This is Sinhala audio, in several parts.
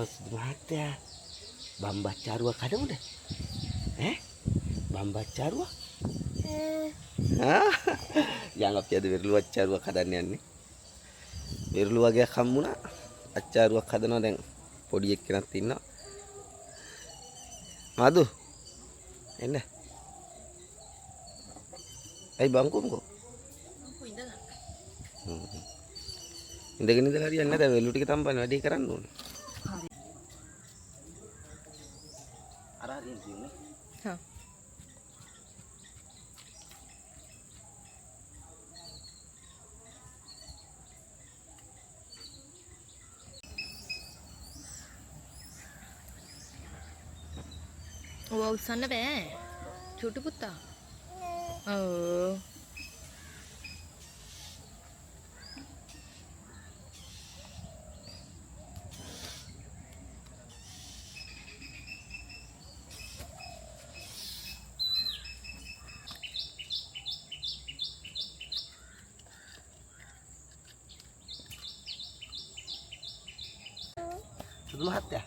සුදු මහත්තයා බම්බච්චාරුවක් හදමුද? ඈ බම්බච්චාරුවක්? යන් අපි අද වෙරළු අච්චාරුවක් හදන්න යන්නේ. වෙරළු වගේක් හම්බුණා. අච්චාරුවක් හදනවා දැන් පොඩි එක්කෙනෙක් ඉන්නවා. මధు එන්න. ඇයි බංකුම්කෝ? ඉඳගෙන ඉඳලා හරියන්නේ නැහැ. දැන් වෙලු ටික තම්බන්නේ වැඩේ කරන්න ඕනේ. හරි. අර හරියට තියෙන්නේ. හා. ඔව් උස්සන්න බෑ. චුටු පුතා. ඔව්. සුදු මහත්තයා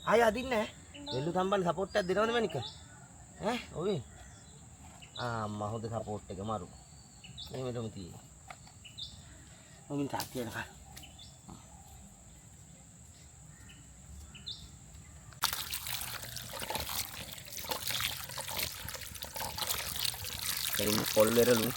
ආය අදින්න ඈ. වෙල්ලු තම්බන්න සපෝට් එකක් දෙනවද මැනික? ඈ ඔව්. ආ අම්මා හොඳ සපෝට් එක මරු. මෙහෙමටම තියෙන්නේ. මොමින් තාත්ති එනකන්. දැන් පොල් වෙරළු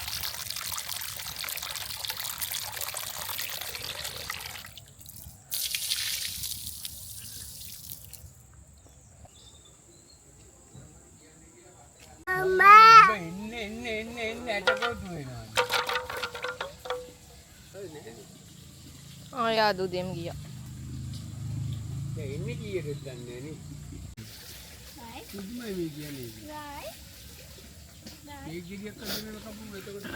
එන්න එන්න එන්න එන්න ඇටකොටු වෙනවා. ආ යාදු දෙම් ගියා. දැන් එන්නේ කීයටද දන්නේ නැහැ නේ. පුදුමයි මේ කියන්නේ. මේ ගෙඩියක් අඳිනව කපමු එතකොට.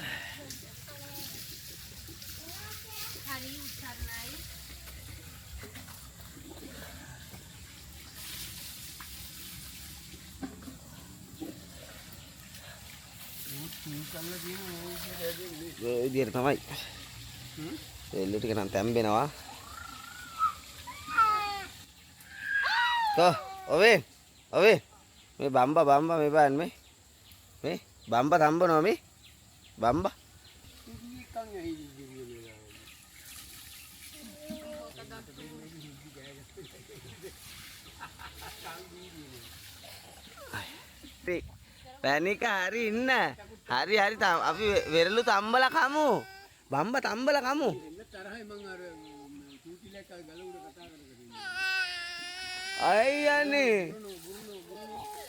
හරි උස්සන්නයි. ඌ කල්ලා තියෙන ඕ විදියට හැදෙන්නේ. ඔය විදියට තමයි. වෙල්ලු ටික නම් තැම්බෙනවා. කො ඔවේ ඔවේ මේ බම්බා බම්බා මේ බලන්න මේ මේ බම්බා තම්බනවා මේ බම්බා නිකන් ඇහිලි කියන වෙලාව. පැනික හරි ඉන්න හරි හරි අපි වෙරළු තම්බලා කමු. බම්බා තම්බලා කමු. එන්න තරහයි මං අර චූටිලක් අර ගල උඩ කතා කර කර ඉන්නේ. අයියනේ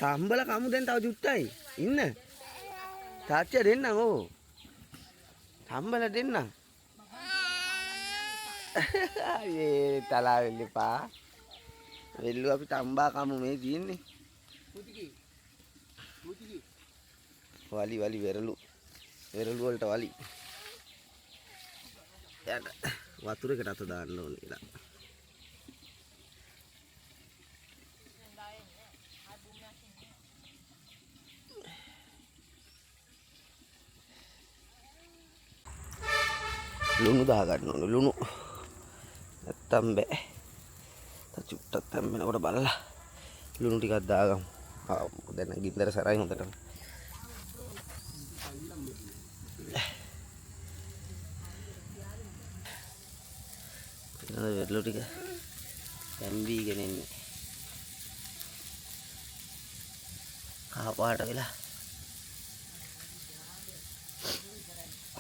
තම්බලා කමු දැන් තව චුට්ටයි ඉන්න. තාච්චියා දෙන්නම් ඔව්. තම්බලා දෙන්නම්. අයියේ තලා වෙන්න එපා. වෙල්ලු අපි තම්බා කමු මේ තියෙන්නේ. පුතිකි. පුතිකි. වලි වලි වෙරළු වෙරළු වලට වලි. යට වතුරකට අත දාන්න ඕනේ ඊළඟ. ලුණු දා ගන්න ඕනේ ලුණු. නැත්තම් බෑ. තව චුට්ටක් තැම්බෙනකොට බලලා ලුණු ටිකක් දාගමු. ආ දැන් නම් ගින්දර සරයි හොඳටම. ඊළඟ වෙරළු ටික තැම්බීගෙන එන්නේ. කහ පාට වෙලා.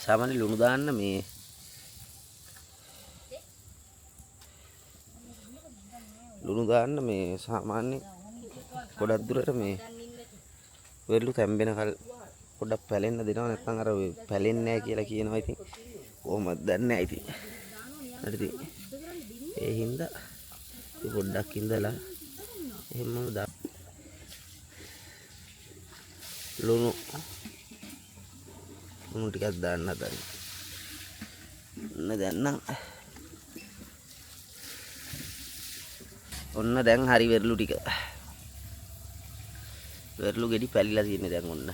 සාමාන්‍ය ලුණු දාන්න මේ ලුණු දාන්න මේ සාමාන්‍ය ගොඩක් දුරට මේ වෙරළු තැම්බෙන කල් පොඩ්ඩක් පැලෙන්න දෙනවා. නැත්නම් අර ඔය පැලෙන්නේ නැහැ කියලා කියනවා. ඉතින් කොහොමද දන්නේ නැහැ ඉතින්. හරි ඉතින් ඒ හින්දා ඉතින් පොඩ්ඩක් ඉඳලා එහෙමම දා ලුණු ලුණු ටිකක් දාන්න හදන්නේ. ඔන්න දැන් නම් ඔන්න දැන් හරි වෙරළු ටික. වෙරළු ගෙඩි පැලිලා තියෙන්නේ දැන් ඔන්න.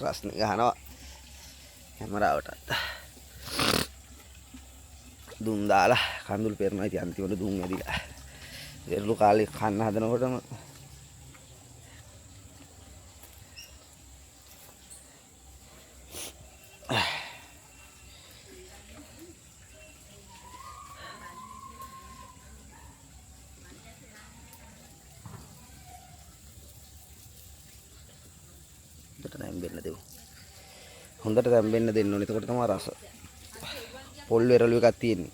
රස්නේ ගහනවා. කැමරාවටත්. දුම් දාලා කඳුළු පෙරනවා. ඉතින් අන්තිමට දුම් ඇදිලා. වෙරළු කාලේ කන්න හදනකොටම හොඳට තැම්බෙන්න දෙමු. හොඳට තැම්බෙන්න දෙන්න ඕනේ. එතකොට තමයි රස. පොල් වෙරළු එකක් තියෙන්නේ.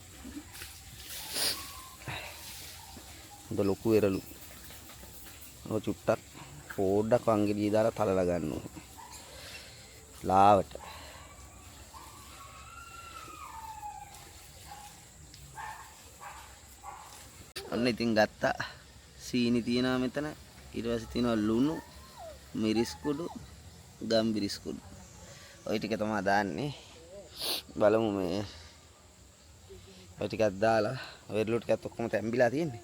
හොඳ ලොකු වෙරළු. ඔය චුට්ටක් පොඩ්ඩක් වංගෙඩිය දාලා තලලා ගන්න ඕනේ. ලාවට. ඔන්න ඉතින් ගත්තා. සීනි තියෙනවා මෙතන. ඊට පස්සේ තියෙනවා ලුණු, මිරිස් කුඩු, ගම්බිරිස් කුඩු. ඔය ටික තමයි දාන්නේ. බලමු මේ ඔය ටිකක් දාලා වෙරළු ටිකත් ඔක්කොම තැම්බිලා තියෙන්නේ.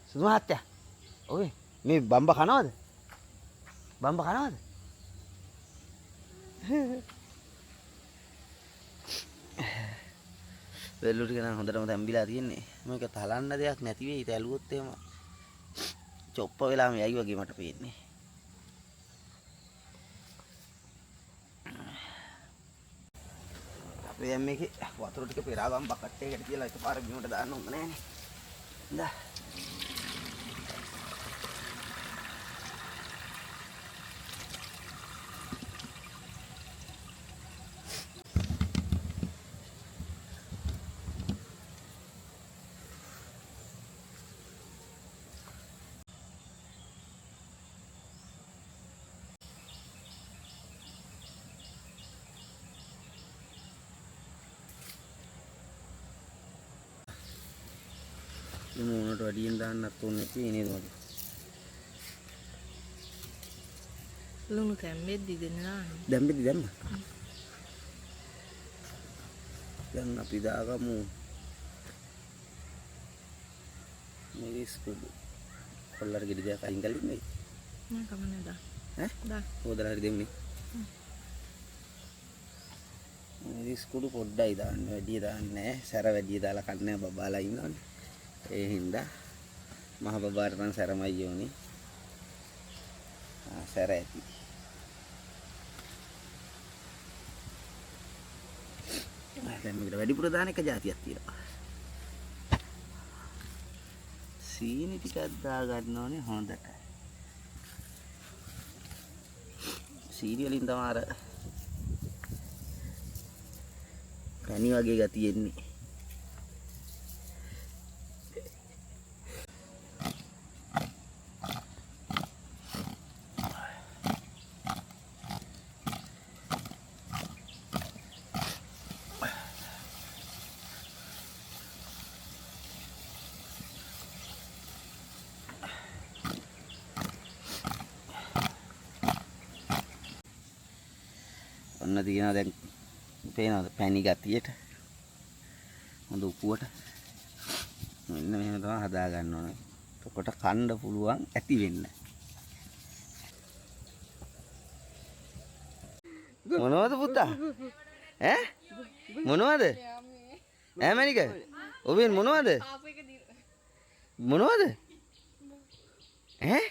සුදු මහත්තයා, ඔය මේ බම්බ කනවද? බම්බ කනවද? වෙරළු ටික නම් හොඳටම තැම්බිලා තියෙන්නේ. මේක තලන්න දෙයක් නැති වෙයි. තැලුවොත් එහෙම චොප්ප වෙලාම යයි වගේ මට පේන්නේ. අපි දැන් මේකේ වතුර ටික පෙරා ගමු බකට් එකකට තියලා එකපාර බිමට දාන්න හොඳ නෑනේ. ඉඳා. ලුණු උනට වැඩියෙන් දාන්නත් ඕනේ නැති නේද මගේ? ලුණු තැම්බෙද්දි දෙන්න දාන්න. දැම්බෙද්දි දැම්ම. දැන් අපි දාගමු මිරිස් කුඩු. කොල්ලර ගෙඩි දෙකක් අයින් කරලා ඉන්නේ. නෑ කමන්නේ දා. ඈ? දා. හොදලා හරි දෙන්නේ. මිරිස් කුඩු පොඩ්ඩයි දාන්න, වැඩි දාන්නේ නෑ. සැර වැඩි දාලා කන්නේ බබාලා ඉන්නවනේ. ඒ හින්දා මහ බබාට නම් සැරමයි ඕනේ. ආ සැර ඇති. දැන් මේකට වැඩිපුර දාන එක જાතියක් තියෙනවා. සීනි ටිකක් දා ගන්න ඕනේ හොඳට. සීනි වලින් තමයි අර පැණි වගේ ගතිය එන්නේ. ඔන්න තියෙනවා දැන් පේනවද පැණි ගතියට හොඳ උපුවට. මෙන්න මෙහෙම තමයි හදා ගන්න ඕනේ. එතකොට කන්න පුළුවන් ඇති වෙන්න. මොනවද පුතා? ඈ මොනවද? ඈ මණික ඔබෙන් මොනවද? මොනවද? ඈ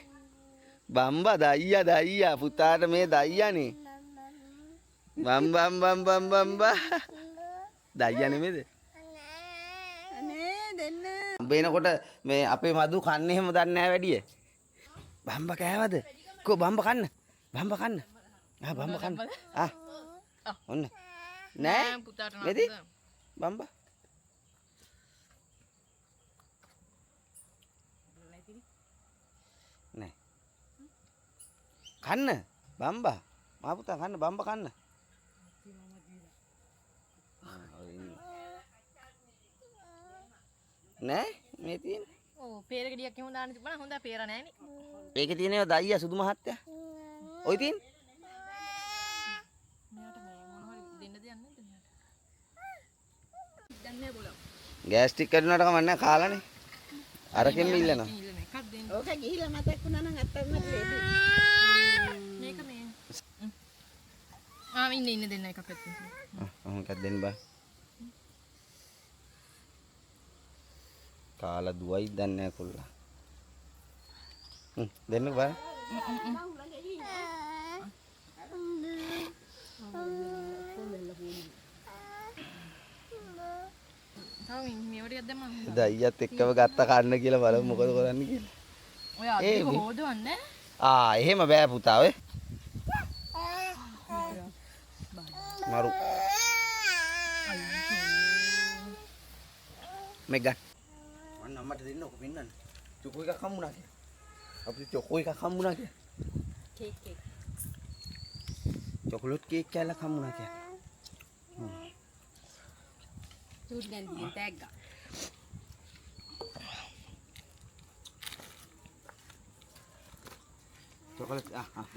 බම්බා දයියා දයියා පුතාට මේ දයියානේ. බම් බම් බම් බම් බම් බා දයියා නෙමෙයිද? අනේ දෙන්න. බේනකොට මේ අපේ මధు කන්නේ එහෙම දන්නේ නැහැ වැඩිය. බම්බ කෑවද? කො බම්බ කන්න. බම්බ කන්න. ආ බම්බ කන්න. ආ ඔන්න. නෑ පුතාට මෙදි බම්බ. නෑ. කන්න බම්බා. මා පුතා කන්න බම්බ කන්න. නෑ මේ තියෙන්නේ. ඔව් පේර ගෙඩියක් එහෙම දාන්න තිබුණා. හොඳ පේර නෑනේ. ඒකේ තියෙන ඒවා දයියා සුදු මහත්තයා. ඔය තියෙන්නේ. මෙයාට මේ මොන හරි දෙන්න දෙයක් නැද්ද මෙයාට? දැන් නෑ බොලව. ගෑස්ට්‍රික් කඩුනාට කමක් නෑ කාලානේ. අරකින්ම ඉල්ලනවා. ඉල්ලන එකක් දෙන්න. ඕක ගිහිලා මතක් වුණා නම් අත්තක් මට ලේසි. මේක මේ. ආ ඉන්න ඉන්න දෙන්න එකක් පැත්තෙන්. ආ ඔහොම එකක් දෙන්න බා. කාලා දුවයි දන්නේ නැහැ කොල්ලා. දෙන්න බා. තව මේවට ටිකක් දැම්මම එදා අයියත් එක්කම ගත්ත කන්න කියලා බලමු මොකද කරන්නේ කියලා. ඔය අත් දෙක හොදවන්නේ. ආ එහෙම බෑ පුතා ඔය. මරු. මේ ගන්න. මන්න අම්මට දෙන්න ඔක පෙන්නන්න. චොකෝ එකක් හම්බුණා කියලා. අපිට චොකෝ එකක් හම්බුණා කියලා. Cake cake. චොකලට් කේක් කෑල්ලක් හම්බුණා කියලා. චූටි දැන් දිගෙන් තෑග්ගා. චොකලට් ආ ආ.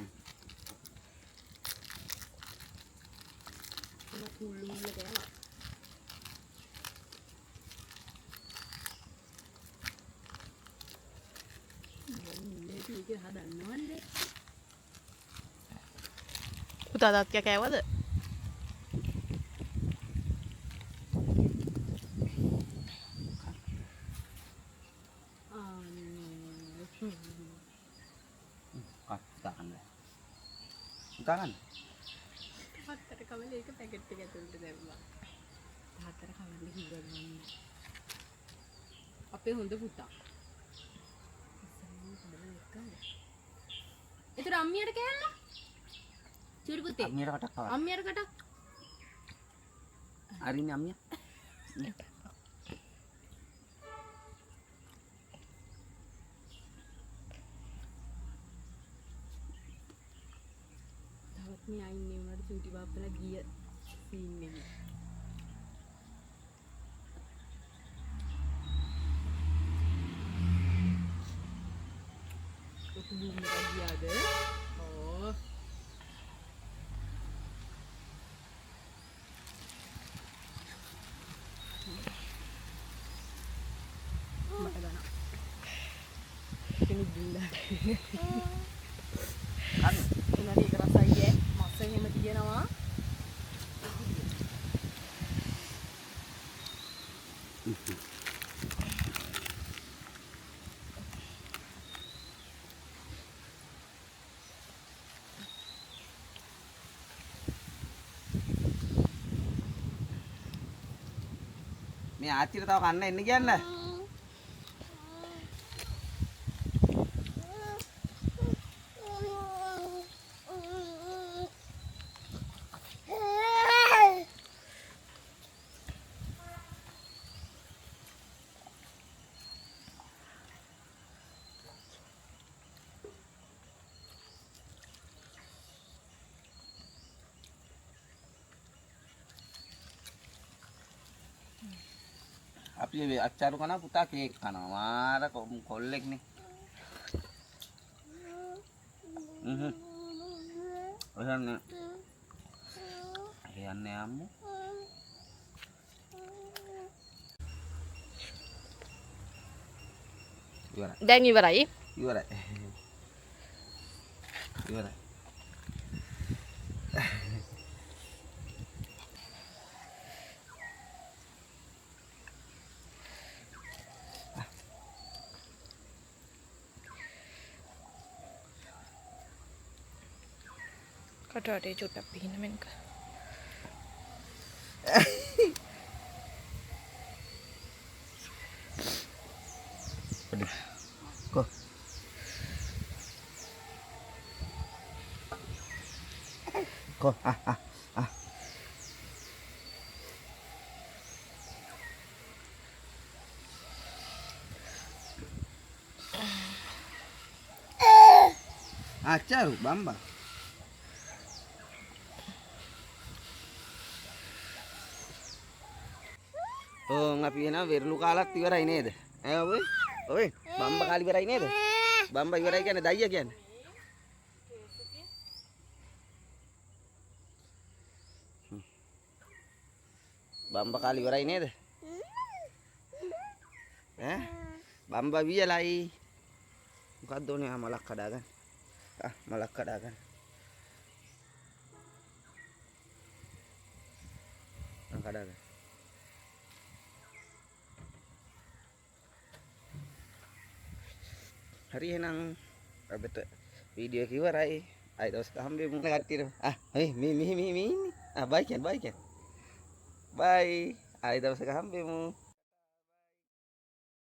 කුල්ලු මුල්ල කෑවා. මේක හදන්නවන්නේ. පුතා දත් ටික කෑවද? පුතා ගන්න. පුතා ගන්න. තාත්තට කවල ඒක පැකට් එක ඇතුළට දැම්මා. තාත්තට කවන්න කිව්වා මම. අපේ හොඳ පුතා. ඒතර අම්මියට කෑල්ල? චූටි පුතේ. අම්මියට කටක් කවන්න. අම්මියට කටක්. හරිනේ අම්මියා. තවත් මේ අයින්නේ වුණාට චූටි බාප්පලා ගිය සීන් එකේ. ලොකු බූම් එකක් ගියාද? ඔව්. මට ගන්න. කෙනෙක් දුන්නා. කන්න. උනාට ඒක රසයි ඈ. මස් එහෙම තියෙනවා. මේ ආච්චිට තව කන්න එන්න කියන්න. අපි අච්චාරු කනවා පුතා කේක් කනවා. මාර කොල්ලෙක් නේ. හ්ම්. ඔයන්නේ. යන්නේ අම්මෝ. ඉවරයි. දැන් ඉවරයි. ඉවරයි. ඉවරයි. කටවටේ චුට්ටක් පිහින මෙන්ක. පොඩි. කො. කො ආ ආ ආ. අච්චාරු බම්බා. ඕන් අපි එනවා වෙරළු කාලත් ඉවරයි නේද? ඈ ඔය ඔය බම්බ කාලි ඉවරයි නේද? බම්බ ඉවරයි කියන්නේ දයියා කියන්නේ. බම්බ කාලි ඉවරයි නේද? ඈ බම්බ වියලයි. මොකද්ද ඕනේ? ආ මලක් කඩා ගන්න. ආ මලක් කඩා ගන්න. කඩා ගන්න. හරි එහෙනම් අදට වීඩියෝ එක ඉවරයි. ආයි දවසක හම්බෙමු කට්ටියට. ආ මේ මේ මේ මේ ඉන්නේ. ආ බයි කියන්න බයි කියන්න. බයි. ආයි දවසක හම්බෙමු.